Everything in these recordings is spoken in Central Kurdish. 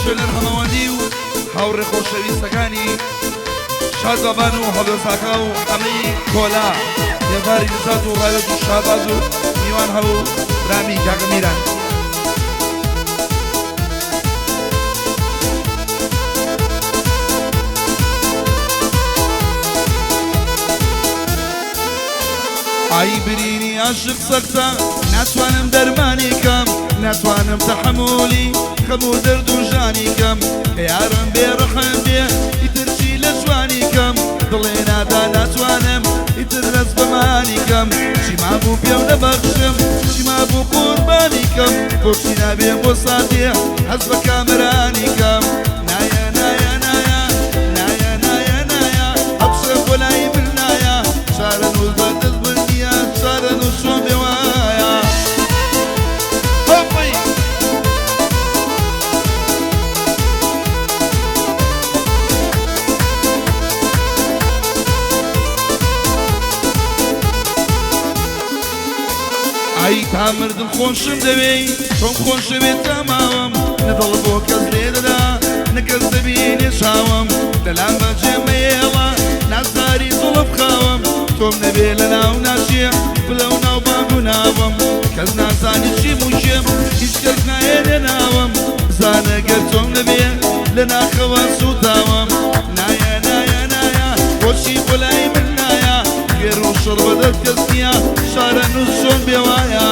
شوێنەر هەمەوەندی و هاوڕێ خۆشەویستەکانی شاد بابان و هەڵوێستاکە و حەمەی کۆلا لێڤاری نەجات و ڕاوێت و شاباز و میوان هەبوو برامی کاکە میران. ئای برینی عاشق سەختە ناتوانم دەرمانی کەم ناتوانم تەحەمولی خەم و دەرد و ژانی کەم کە یارم بێ ڕەحم بێ ئیتر چی لە جوانی کەم دڵێ نادا ناتوانم ئیتر دەست بەمانی کەم چی مابوو پێم نەبەخشم چی مابوو قوربانی کەم بۆچی نابێ بۆ ساتێ هەست بە کامەرانی کەم نایە نایە نایە نایە نایە نایە ئەبشە بۆ لای من نایە چارەنووس بە دەست من نییە چارەنووس چۆن بێ وایە هەپەی. ئای تا مردم خۆشم دەوێی تۆم خۆشەوێت تا ماوەم نە دڵ بۆ کەس لێدەدا نە کەس دەبینێ چاوم لەلام بەجێ مەیێڵە نازداری زوڵف خاوم تۆم نەبێ لە ناو ناچێ بلەو ناو بانگ و ناوم کەس نازانی چیم و کێم هیچ کەس نایەنێ ناوم بزانە گەر تۆم نەبێ لە ناخەوە سووتاوم نایە نایە نایە بۆچی بۆ لای من نایە گێر و شڕ بەدەست کەس نییە چارەنووس چۆن بێ وایە.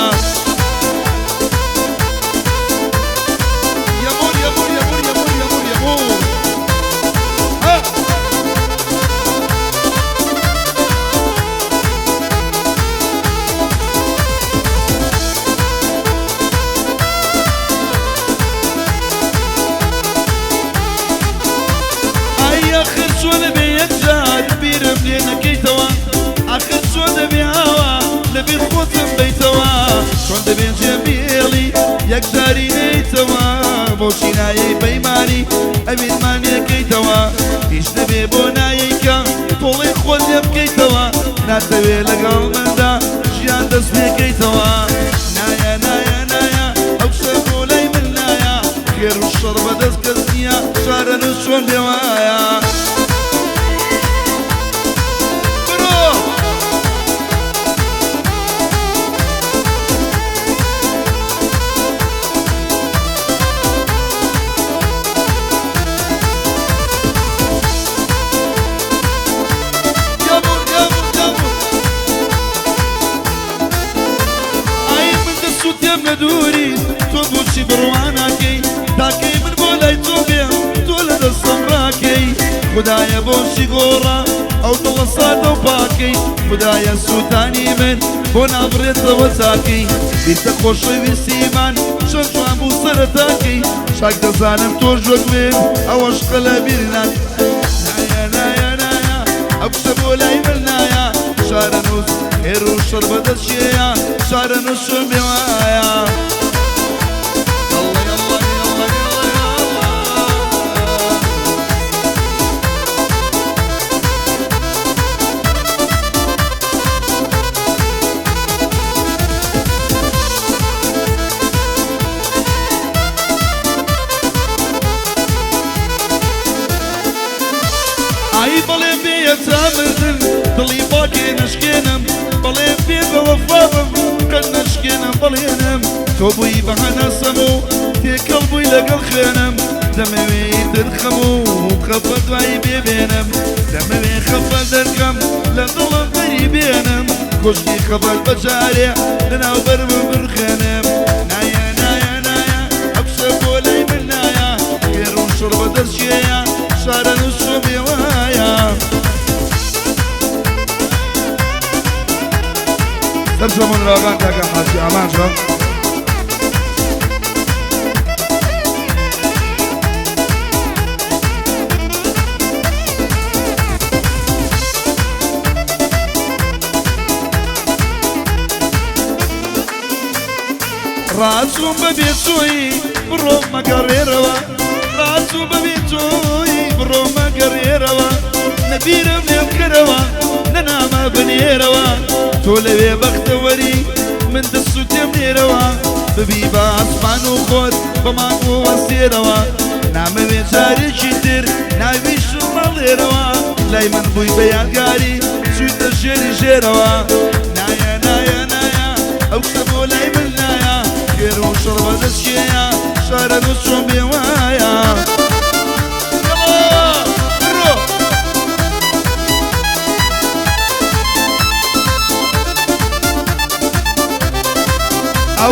یەمور یەمور یەمور یەمور یەمور یەمور ها. ئای ئاخر چۆن ئەبێ یەک جار بیرم لێ نەکەیتەوە ئاخر چۆن دەبێ ئاوا لەبیر خۆتم بەیتەوە چۆن دەبێ جێم بهێڵی یەک جاری نەیتەوە بۆچی نایەی پەیمانی ئەوینمان یەکەیتەوە هیچ نەبێ بۆ نایەی کە تۆڵەی خۆت لێ بکەیتەوە ناتەوێ لەگەڵ مندا ژیان دەست پێکەیتەوە نایە نایە نایە ئەو شەو بۆ لای من نایە خێر و شەڕ بەدەست کەس نییە چارەنووس چۆن بێ وایە. بڕۆ. یامور یامور یامور ئای من دەسووتێم لە دووری تۆ بۆچی بڕوا ناکەی تاکەی من بۆ لای تۆ بێم تۆ لە دەستم ڕاکەی خودایە بۆچی گۆڕا ئەو دڵە سادە و پاکەی خودایە سووتانی من بۆ نابڕێتەوە تاکەی بیرتە خۆشەویستیمان چەند جوان بوو سەرەتاکەی چاک دەزانم تۆش وەک من ئەوەش قەلە بیر ناکەی نایە نایە نایە ئەو کچە بۆ لای من نایە چارەنووس خێر و شەڕ بەدەست کێیە چارەنووس چۆن بێ وایە. يلا يلا يلا يلا يلا. ئای بەڵێ بێیە تا مردن دڵی پاکێ نەشکێنم بەڵێ بێ بە وەفا بم قەت نەشکێنم بەڵێنم تۆ بووی بە هەناسەم و تێکەڵ بووی لەگەڵ خوێنم دەمەوێ ئیتر خەم و خەفە دوایی بێبێنم دەمەوێ خەفە دەرکەم لە دڵم دەری بێنم کۆشکی خەفەت بەجارێ لەناو بەرمم بڕخێنم نایە نایە نایە ئەو شەو بۆ لای من نایە خێر و شەڕ بەدەست کێیە چارەنووس چۆن بێ وایە. سەرجەم هونەراوان کاکە حاجی ئامانجە. ڕاچووم بەبێ تۆی بڕۆ مەگەڕێرەوە ڕاچووم بەبێ تۆی بڕۆ مەگەڕێرەوە نەبیرم لێ بکەرەوە نەنامە بنێرەوە تۆ لەوێ بەختەوەری من دەسووتێم لێرەوە ببی بە ئاسمان و خۆت بە مانگ و ئەستێرەوە. نامەوێ جارێکی تر ناویشم مەڵێرەوە لای من بووی بە یادگاری چوویتە ژێری ژێرەوە نایە نایە نایە ئەو کچە بۆ لای من نایە گێر و شەڕ بەدەستکێیە شارەنووس چۆن بێ وایە یەڵا بڕۆ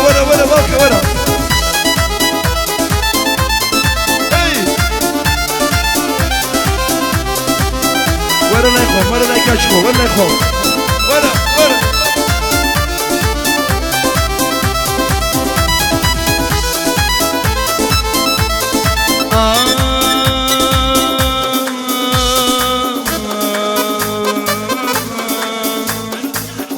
وەرە وەرە باوکە وەرە ئەی وەرە لای خۆم وەرە لای کاکی خۆم وەرە لای خۆم وەرە وەرە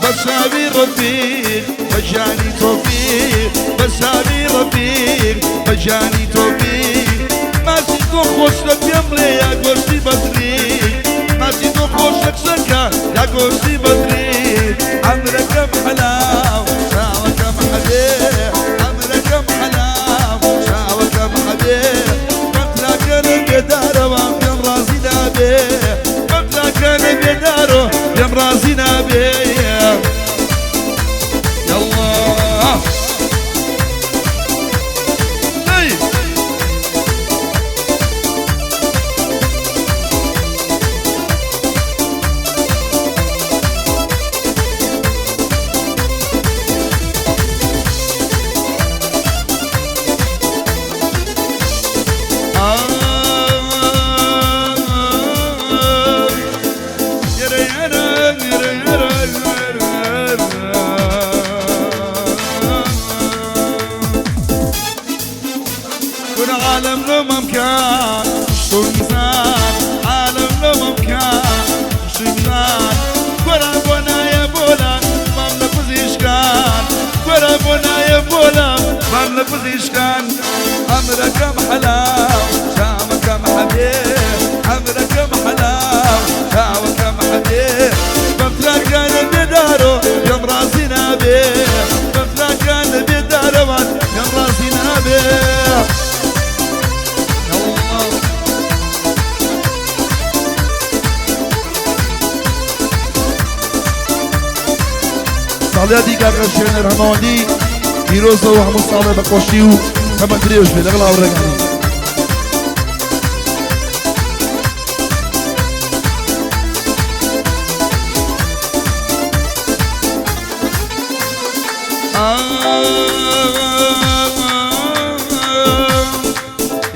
بەچاوی ڕەفیق بەگیانی تۆفیق بەچاوی ڕەفیق بەگیانی تۆفیق ماسی تۆ خۆشە پێم بڵێ یا گۆشتی بەتریق ماسی تۆ خۆشە قسەکە یا گۆشتی بەتریق ئەمرەکەم حەلاو چاوەکەم حەبێ ئەمرەکەم حەلاو چاوەکەم حەبێ بەمتراکەنە بێدارەوە پێم ڕازی نابێ بەمتراکەنە بێدارۆ پێم ڕازی نابێ يلا هي آه يرى يرى يرى يرى يرى كل عالم لو ممكن شو ميزان عالم لو ممكن شو ميزان كورا بونا يا بولا مام لپزیشکان كورا بونا يا بولا مام لپزیشکان أمركم حلاو شامكم حبيب أمركم حلاو شامكم حبيب بمتلاكان بدارو يوم راسي نابي بمتلاكان بدارو يوم راسي نابي يلا ساڵیادی کاکە شوێنەر هەماوەندی پیرۆزەوە هەموو ساڵێ بە خۆشی و تەمەن درێژ بێ لەگەڵ هاوڕێکانی.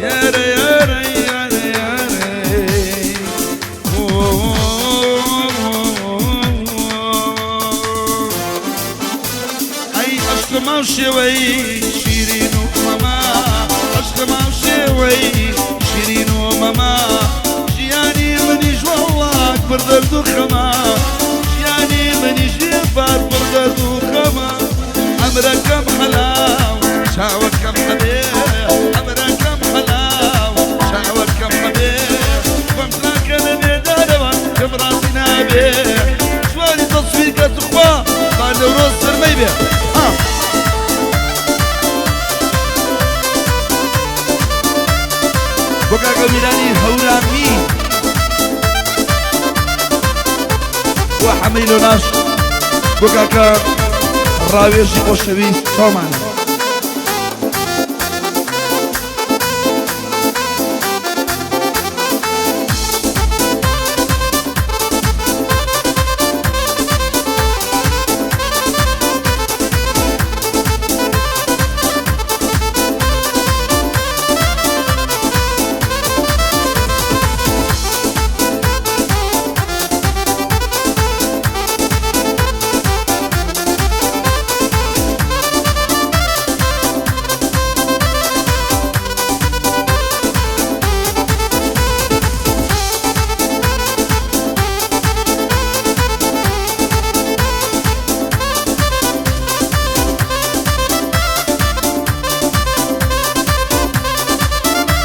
يارا يارا يارا يارا ئەی عشقم شێوەی شیرین و مەما عشقم شێوەی شیرین و مەما ژیانی منیش وەڵا پڕ دەرد و خەمە ژیانی منیش بار پڕ دەرد و خەمە ئەمرەکەم حەلاو چاوەکەم حەبێ ئەمرەکەم حەلاو چاوەکەم حەبێ بەمتراکە لە بێدارەوە کەم ڕازی نابێ سواری تەسویر کە تخوا با نەورۆز سەرمەی بێ ها بۆ کاکە میرانی هەورامی بۆ حەمەی لۆناش بۆ کاکە ڕاوێژی خۆشەویست چاومانە.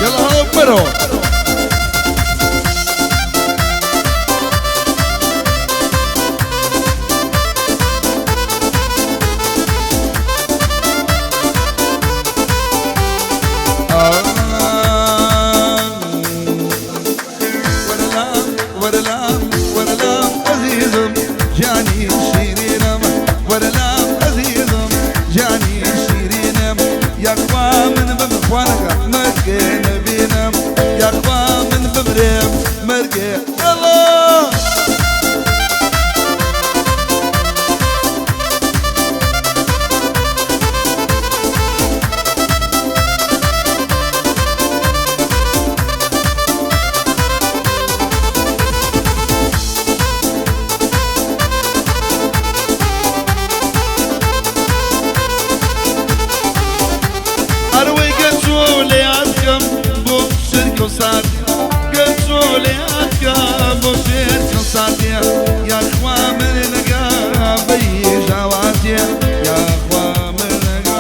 يلا هلا برو گیانی شیرینم، وەرە لام ئەزیزم گیانی شیرینم، یاخوا من بم خوانەکە مەرگێ نەبینم، یاخوا من بمرێم مەرگێ ئەڵا. ئەروەی گەچۆ لە یادکەم بۆ شرکە و سات، گەچۆ لە یادکەم بۆ شرکە و ساتێ، یاخوا من نەگا بەی ژاواتێ، یاخوا من نەگا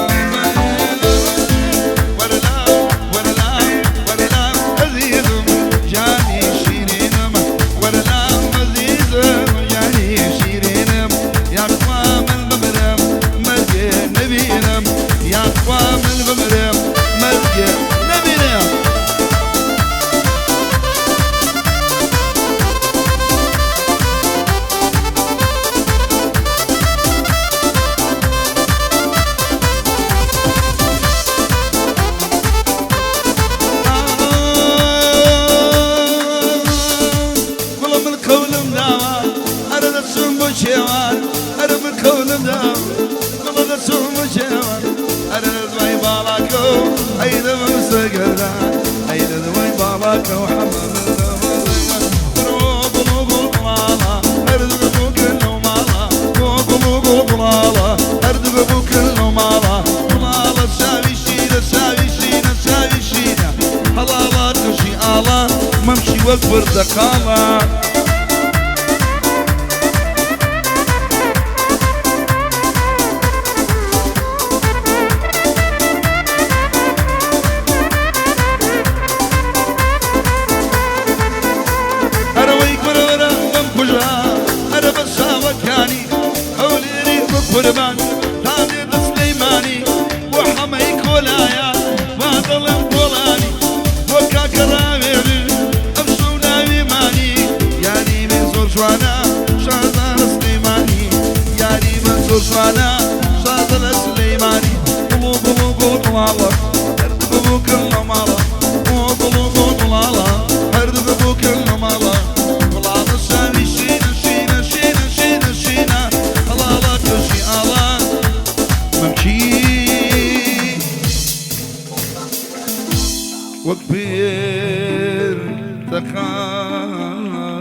وەرە لام، وەرە لام، وەرە لام ئەزیزم گیانی شیرینم، وەرە لام ئەزیزم گیانی شیرینم، یاخوا من بمرم مەرگێ نەبینم، یاخوا من بمرم مەرگێ نەبینم. گوڵە من قەولم داوە ئەرە دەچم بۆ کێوان، ئەرە من قەولم داوە گوڵە دەچم بۆ کێوان، ئەرە لە دوای باڵاکە و ئەی دەبم سەگەردان، ئەی لە دوای باڵاکە و حەمە من دەبم بڕۆ گوڵ و گوڵ گوڵاڵە هەردوو بووکن لەو ماڵە، بۆ گوڵ و گوڵ گوڵاڵە هەردوو بووکن لەو ماڵە، گوڵاڵە چاوی شینە، چاوی شینە، چاوی شینە، هەڵاڵە تووشی ئاڵا مەمشی وەک بردەقاڵە. ئەرەوەی کوڕەوەرە بم کوژە، ئەرە بە چاوەکانی هەولێری بە قوربان، تا دێتە سلەیمانی بۆ حەمەی کۆلایە، وا دەڵێم گۆڵانی بۆ کاکە ڕاوێری ئەم شەو ناویمانی، یاری من زۆر جوانە شازادە سلەیمانی، یاری من زۆر جوانە شازادە سلەیمانی، گوڵ و گوڵ و گوڵ گوڵاڵە هەردوو بووکن لە ماڵە، بۆ گوڵ و گوڵ گوڵاڵە هەردوو بووکن لە ماڵە، گوڵاڵە چاوی شینە، شینە، شینە، شینە، شینە، هەڵاڵە تووشی ئاڵا مەمکی وەک پێر تەقاڵە.